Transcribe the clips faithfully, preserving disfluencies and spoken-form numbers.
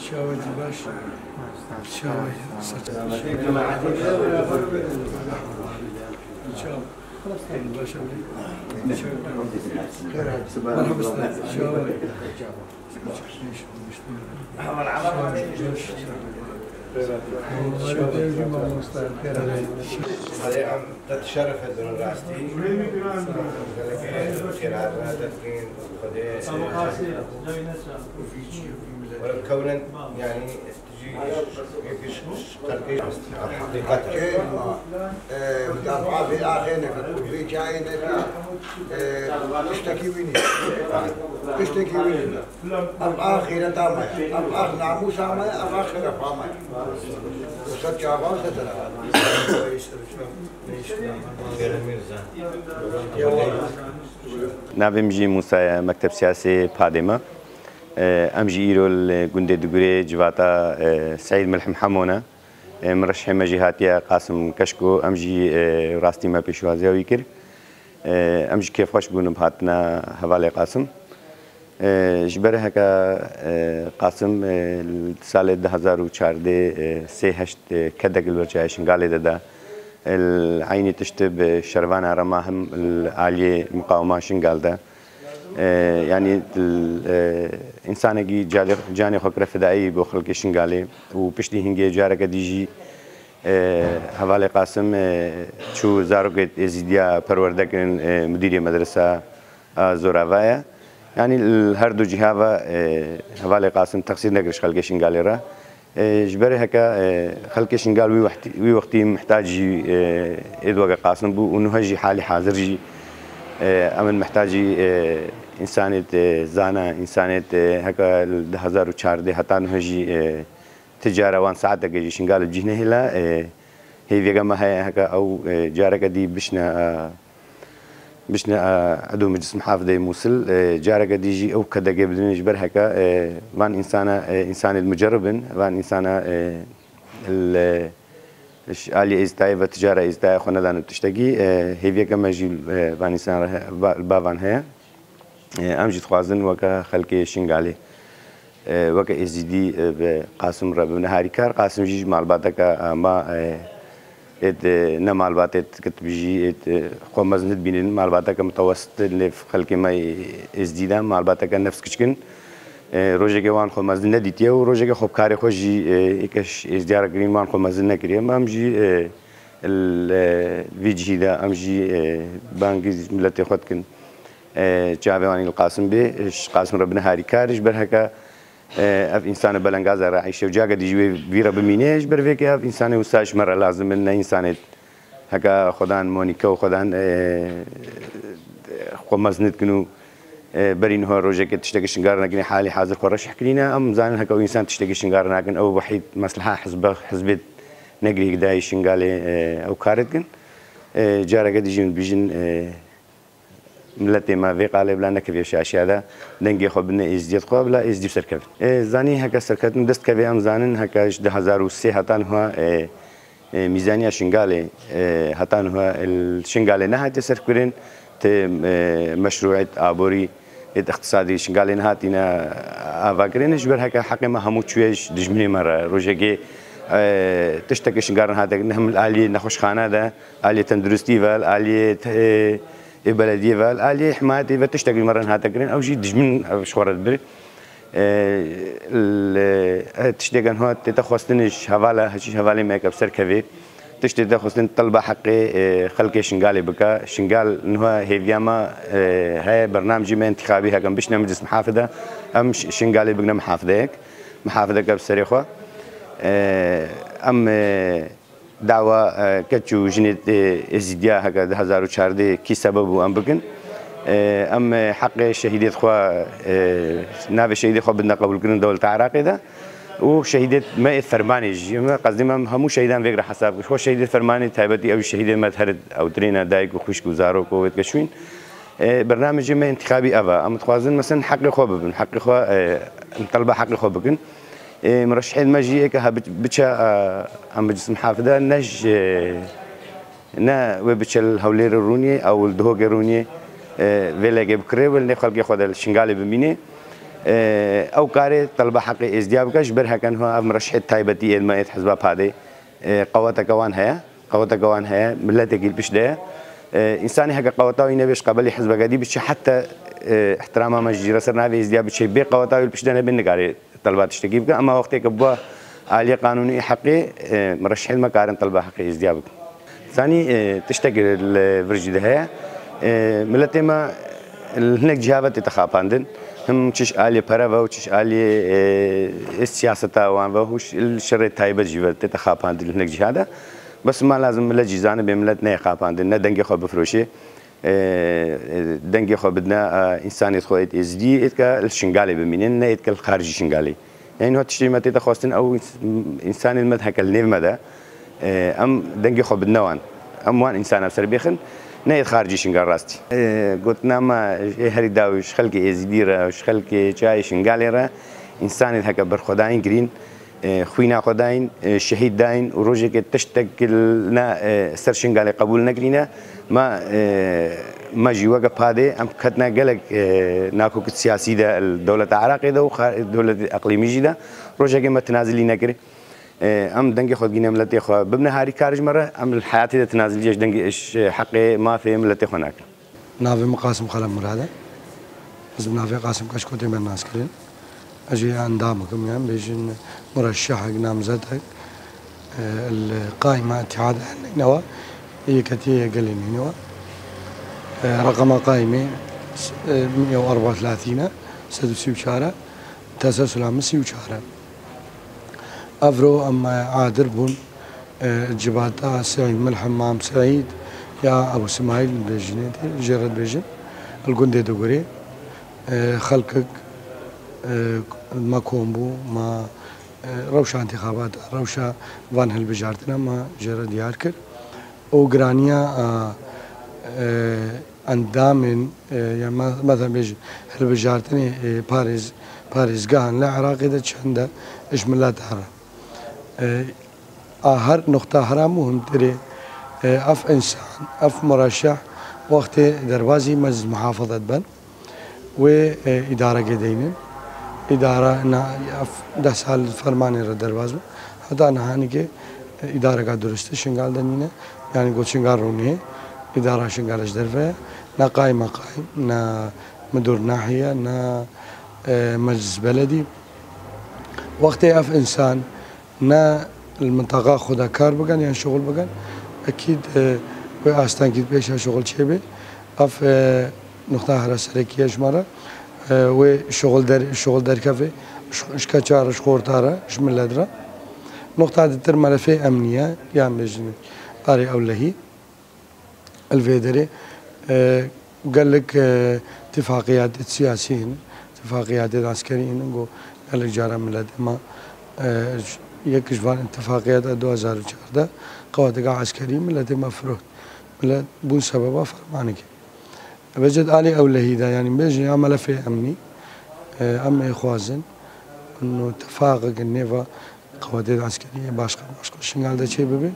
Çawa dibaş. Çawa saç. Çawa. Baş abi. Merhaba usta. Çawa. Hadi em te tişeref edin rastî. Gelek xêr hatine te dikin. Xwedê were kewnen, yani Kê ma, e, mudafaa vê axê neke, ku vê cayê neke, e, tiştekî wî nîne. Tiştekî wî nîne. Ev ax xîreta me ye. Ev ax namûsa me ye. Ev ax şerefa me ye. Wisa çavan se sera. Navê min jî Mûsa ye, mekteb siyasê Padê me. E, em jî îro li gundê Digurê civata, e, Seîd Milhim Hemo ne. E, murişhê me jî hatiye Qasim Keşko, em jî, e, rastî me pêşwaziya wî kir. E, em jî kêfxweş bûn bi hatina hevalê Qasim. E, ji ber heke, e, Qasim, e, li salê du hezar û çardeh, e, sê heşt, e, kedek li ber çiyayê Şingalê de da. E, li eynî tişt bi şervana Rema him li aliyê muqawima Şingal de. E, yanî, e, însanekî calê, canê xwe kire fidayî bo xelkê Şingalê û piştî hingê careke dî jî, e, hevalê Qasim, e, çû zarokê Êzîdiya perwerde kirin, e, mudîrê medresa a Zorava ye. Yanî li her du cîha ve, e, hevalê Qasim teqsîr nekir ji xelkê Şingalê re. E, ji ber heke, e, xelkê Şingal wî wextî, wî wextî mihtacî, e, êd weke Qasim bû û niha jî halî hazir jî, e, em in mihtacî, e, însanêt, e, zana, însanêt, e, heke li du hezar û çardeh heta niha jî, e, ti cara wan saeteke jî Şingal li cih nehêla, e, hêviyeke me heye heke ew, e, careke dî bişne, e, Bişne, e, Edo Meclis Muhafideyê Mûsil, e, careke dî jî ew kedekê bidin ji ber heke, e, van însana, e, însanê mucerib in, van însana, e, li, ji alî Êzîdayê ve ticara Êzîdayê xwe nedane tiştekî, e, hêviyeke me jî, e, van însan re he-, ba-, li ba van heye. E, em jî dixwazin weke xelkê Şingalê, e, weke Êzîdî, e, bi Qasim re bibine harîkar. Qasim jî ji malbateke, e, ma, e, êt, e, ne malbatê, tu bijî, êt, e, xwe mezin dibînin, malbateke mutewessit, lê xelkê me Êzîdî de malbateke nefs kiçik in. E, rojekê wan xwe mezin nedîtiye û rojekê xwe bi karê xwe jî, e, êke ji Êzîdiya re kirîn wan xwe mezin nekiriye. Em jî, e, li, e, vî cihî de em jî, e, bangî miletê xwe dikin. E, çavê wan li Qasim bê, ji Qasim re bine harîkar, ji ber heke, e, ev însana belengaza re eyşe û ciyaka dî jî wê vî re bimîne, ji ber vê ke ev însanê wisa ji me re lazim in, ne însanê heke xwedan monîke û xwedan, e, xwe mezin dikin û, e, berî niha rojekê tiştekî Şingal re nekin, halî hazir xwe reşih kirîne. Em zanin heke ew însan tiştekî Şingal re nakin, ew wehîd mesleha hizbe, hizbê negirî gidayî Şingalê, e, ew kar dikin. E, careke dî jî min dibêjin, e, Miletê me vê qalê bila nekevê şaşiya de, dengê xwe bidine Êzdiyet xwe, bila Êzdî serkevin. Ê, zanî heke serketin dest kevê, em zanin heke ji du hezar û sê heta niha, ê, ê, mîzaniya Şingalê, ê, heta niha li Şingalê nehatiye serkirin, ti, ê, meşrûîyet aborî, ê, iqtisadî Şingalê nehatîne avakirin. Ji ber heke heqê me hemû çûye ji dijminê me re. Rojekê, ê, tiştekê Şingal re nehate kirin, hem li aliyê nexweşxane de, aliyê tenduristî ve, li aliyê te-, ê belediyê ve, li aliyê himayetê ve tiştek li me re nehate kirin, ew jî dijmin ev ji xwe re dibir. E, li, e, tiştêke niha tête xwestin ji hevala, ji hevalê me ke bi ser kevê. Tiştê te xwestin telba heqê, e, xelkê Şingalê bike. Şingal niha hêviya me, e, heye bernamecê me întîxabî hekem bişne meclis mihafide. Em Ş-, Şingalê bikine mihafideyek. Mihafideke bi serê xwe. E, em, e, Dawa, e, keç û jinê, e, Êzîdiya heke du hezar û çardeh kî sebeb bû em bikin. E, em, e, heqê şehîdê xwe, e, navê şehîdê xwe bidine qebûlkirin dewleta Iraqê de û şehîdê me ê fermanê jî. Me qezdî me hemû şehîdan vêk re hesab kir. Xwe şehîdê fermanê taybetî ew şehîdê me her ew dirêne dayik û xwişk û zarok û wêt keşwîn. E, bernamecê me întîxabî ev e. Em dixwazin, mesela, heqê xwe bibin. Heqê xwe, e, em telba heqê xwe bikin. E, murşihên me jî êke ha bi-, biçe, e, em bi cisim hafide ne ji, e, Ne wê biçe li Hewlêrê rûniyê, ew li Duhokê rûniyê, e, vêlekê bikirê, wê li nêv xelkê xwe de li Şingalê bimînê. E, ew karê telba heqê êzdiya bike, ji ber heke niha ev mireşehê taybetî êd me êd hizba padê, e, qeweteke wan heye, qeweteke wan heye, miletekî li pişt de ye. E, însanî heke qeweta wî nebê ji qebelî hizbeke dî biçe heta, e, ihtirama me jî re ser navê êzdiya biçe bê qeweta wî li pişt de nebê nikare telba tiştekî bike, ema wextê ke bûa aliyê qanûnî ê heqê, e, mireşehên me karin telba heqê êzdiya bikin. Zanî, e, tiştek li vir jî de heye. E, miletê me li hinek ciha ve tête xapandin. Him çi ji aliyê pere ve û çi ji aliyê, e, siyaseta wan ve û ş-, li şerê taybet jî ve tête xapandin li hinek ciha de. Bes ma lazim milet jî zanibe, milet neyê xapandin, ne dengê xwe bifiroşê. E, e, dengê xwe bidine, e, însanê xwe êd êzidî, êd ke li Şingalê bimînin, ne êd ke li xaricî Şingalê. Yanî niha tiştê me tête xwestin, ew îns-, însanên me heke li nêv me de, e, em dengê xwe bidine wan. Em wan însana ser bêxin, ne êd xaricî Şingal rastî. E, gotina me ê herî dawî ji xelkê êzidî re, ji xelkê çiyayê Şingalê re, însanê heke berxwedayîn girîn, e, xwîna xwe dayîn, e, şehîd dayîn û rojekê tiştek li ne, e, ser Şingalê qebûl nekirîne, me, e, me jî weke padê em ketine gelek, e, nakokit siyasî de li dewleta Iraqê de û xa-, dewletê eqlîmî jî de rojekê me tinazilî nekirî. E, em dengê xwe digîne miletê xwe bibine harîkar ji me re, em li heyatê de tinazilî ji dengê, ji heqê mafê miletê xwe nakin. Navê min Qasim Xelef Murad e. Ez bi navê Qasim Kaşkotê me nas kirin. Ez jî endamik im, yan bêjin mureşehek, namzetek, e, li qaîma Îtîhad Ehli Nînewa, Yeketî Gelê Nînewa. E, reqema qaîmê, e, mîa û erba û selasîn e, sed û sî û çar e, teselsula min sî û çar e. Evro em, e, adir bûn, e, civata Seîd Milhim Mam Seîd ya Ebu Simayîl dibêjinê tê, jê re dibêjin, li gundê Dugurê, e, xelkek, e, me kom bû, me, e, rewşa întîxabata, rewşa van hilbijartina me jê re diyar kir. û giraniya, e, e, endamên, e, ya me-, mesela bêjin hilbijartinê, e, parêz-, parêzgehan li Iraqê de çend e ji mileta re. E, a her nuqta hera muhimtirê, e, ev însan, ev mureşeh wextê derbazî meclis muhafazet ben, wê, e, îdaregê deynin. Îdara na, ev deh sal fermanê re derbaz bû. Heta nihanîkê, e, îdareka durust e Şingal de nîne. Yanî go Şingal rûnê, îdara Şingal ji derve ye. Na qaîmeqaîm, na midûr nahiye, na, e, meclis beledî. Wextê ev însan ne li minteqa xwe de kar bikin yan şixul bikin, ekîd, e, wê astengî di pêşa şixul çêbe. Ev, e, nuqta hera serekî ye ji me re. E, wê şixul der-, şixul derkeve, ji, ji keça re, ji xorta re, ji milet re. Nuqta ditir melefê emnî ye, yan bêjin arê ewlehî. Li vê derê, e, gelek, e, tifaqiyatê siyasî hene, tifaqiyatê eskerî hene, ku gelek caran miletê me, e, yek ji van tifaqiyata du hezar û çardeh, qeweteke eskerî miletê me firot. Milet bûn sebeba fermanekê. Vêca di alî ewlehî de, yanî bêjin ya melefê emnî, e, em ê xwazin, û tifaqeke nêva qewetê eskerî başqa, başqa Şingal de çê bibe.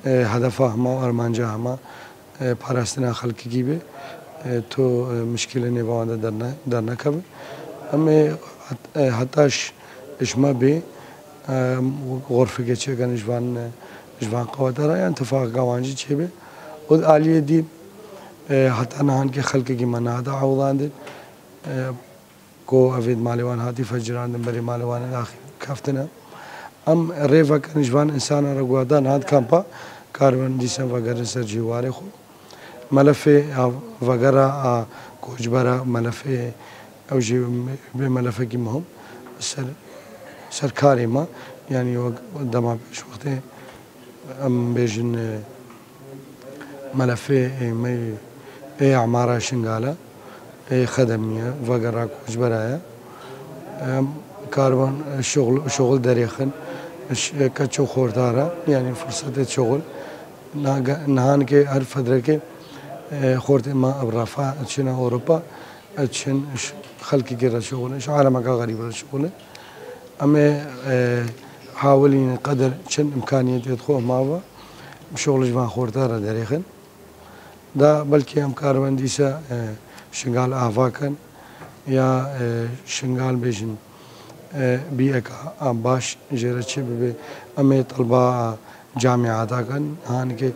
E, hedefa hema û armanca hema, e, parastina xelkekî be. E, to, e, mişkîlê nêva wan de derne-, dernekeve. Em ê het-, e, heta ş-, ji me bê, e, xurfeke çêkin ji van, e, ji van qeweta re, yan tifaqeka wan jî çêbe. Û di aliyê dî, e, heta nihankê xelkekî me nehate ewlandin. E, ku evê di malê wan hatî fecirandin, berê malê wan ê daxî keftine. Em rê vekin ji van însanan re ku heta niha di kampa karibin dîsan vegerin ser cî warê xwe. Melefê a vegera a koçbera, melefê ew jî bê melefekî muhim ser, ser karê me. Yanî wek dema pêş wextê em bêjin, e, Melefê ê me ê Emara Şingale, ê Xedemiye, vegera koçbera ye. Em karibin şuxul, şuxul derêxin, ş-, keç û xortara, yanî fursetê şuxul. Niha-, nihankê her fedrekê, e, xortê me ev refa çine Ewropa, e, çin ş-, xelkekê re şuxulin, ji alemeka xerîb re şuxulin. Em ê, e, hawilîn qeder çend imkaniyetê di xwe ma ve. Şoxlij van xorta re derêxin. Da belkî em karibin dîsa, e, Şingal ava kin ya, e, Şingal bêjin, e, bîyeka a baş jê re çê bibe. Em ê telba a camîata kin. Hanike,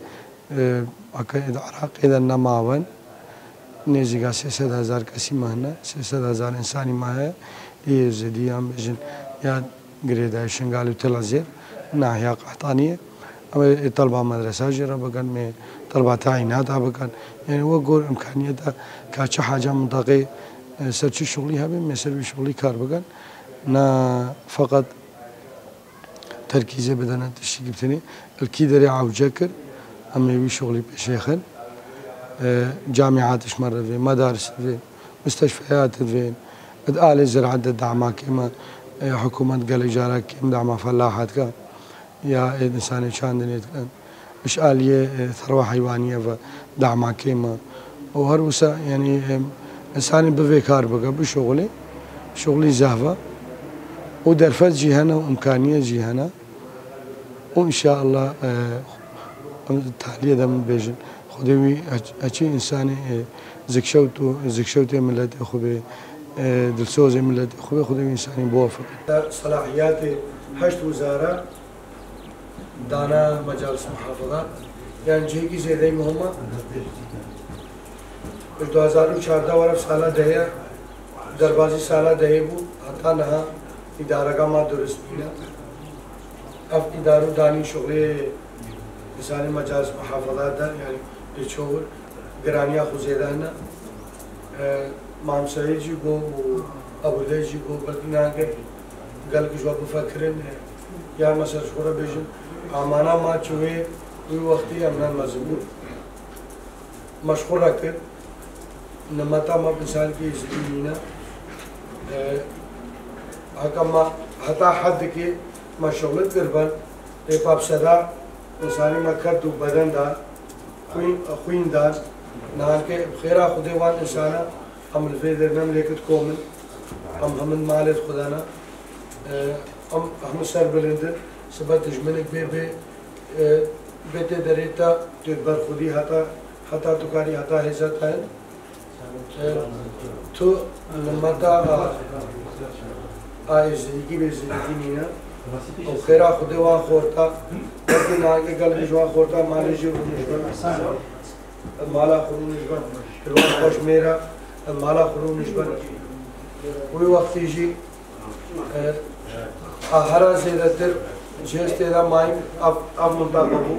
e, eke di Iraqê de nema wan. Nêzîka sê sed hezar kesî me hene, sê sed hezar însanî me heye. Ê Êzidî yan bêjin ya girêdayî Şingalê û Til Ezêr, nahiya Qehtaniyê. Em ê telba medresa jê re bikin, em ê telba tayînata bikin. Yanî wek gor îmkaniyeta ka çi haca mintaqê, e, ser çi şixulî hebe, em ê ser wî şixulî kar bikin. Na feqet terkîzê bidene tiştî giftinê. Li kî derê ewce kir, em ê wî şixulî pêşê xin. E, camîat ji me re vê, medaris vê, musteşfeyat vê. Di alê ziraet de dama kêm e, e, hikûmet gelek cara kêm dama felahat ke. Ya ê insanê çandinê dikin. Ji aliyê, e, serwe heywaniyê ve dama kêm e. Û her wisa, yanî, em, insanê bivê kar bike, bişuxulê, şuxulî zehf e. Û derfet jî hene û îmkaniyet jî hene. Û înşallah, e, em taliyê de min bêjin. Xwedê wî heç-, heçî însanê, e, zikşewt û zikşewtê miletê xwe bê, e, dilsozê miletê xwe bê, Xwedê wî însanî biwefeqe. Selahiyatê heşt wizara dana Mecalis Muhafazat, yan cihekî zêdeyî muhim e. Ji du hezar û çardeh were sala dehê, derbazî sala dehê bû, heta niha îdareka me durist bîne. Ev îdare û danî şuxulê insanê Mecalis Muhafazat de, yanî pêçewir giraniya xwe zêde hene. E, Mam Seîd jî got û Ebûlê jî got, belkî nake gelek ji we bifikirin, e, ya mesela ji xwe re bêjin, amana ma çi wê, wî wextî em ne mezin bûn. Me ji xwe re kir, nimeta me bi însanekî êzidî nîne. E, heta me, heta heddekê me şuxulî kiribin, lê pap seda însanî me kerd û beden da. Xwîn, xwîn dan, nihanke bi xêra Xwedê wan însana em li vê derê ne milekît kom in, em hemin malê xwe dana, e, em hemin serbilind in, sibe dijminek bê, bê, e, bê tê derê te, tu ber xwedî heta, heta tu karî heta hêza te hin. E, tu nimeta a, a êzidîkî bê êzidîkî nîne. Ew xêra Xwedê wan xorta. Belkî naheke gelek ji wan xorta malê jî rûnişbin. Mala xwe rûnişbin. Li wan xweşmêra, mala xwe rûnişbin. Wî wextî jî, e, a hera zêdetir ji hêstê de mayîn av, av mintaqa bû.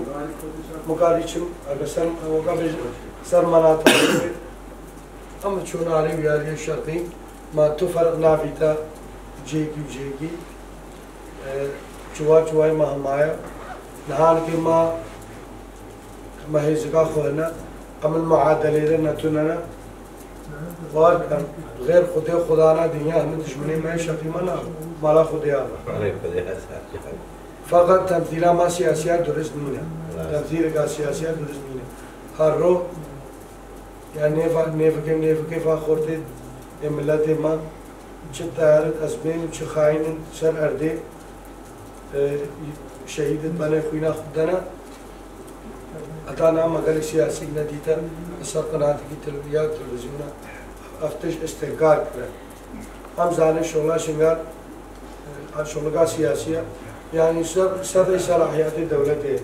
Mikarî çim, eke ser, weka bêjin, ser menatiqê. Em çûn alî û yariyê şerqî, ma tu ferq navîte cihekî û cihekî. E, çuwa çuwayê me hema ye. Niha nikê me, me hêzika xwe hene. Em li muadelê de ne tune ne. Bawer bikin, xêr Xwedê xwedana dinya hemî dijminê me şerqî me ne. Mala Xwedê ava. Feqet temsîla me siyasiya durist nîne. Temsîleka siyasiya durist nîne. Her ro Ya nêva-, nêvikê, nêvikê va xortê ê miletê me, çi teyaret ezbên û çi xayîn in ser erdê, e, şehîd in, benê xwîna xwe dene. Heta niha me gelek siyasî nedîte, li ser qinatekî tel-, ya televîzyona ev tişt îstînkar kire. Em zanin şola Şingal, e, şolika siyasî ye. Yanî ser, sedê selahiyetê dewletê ye.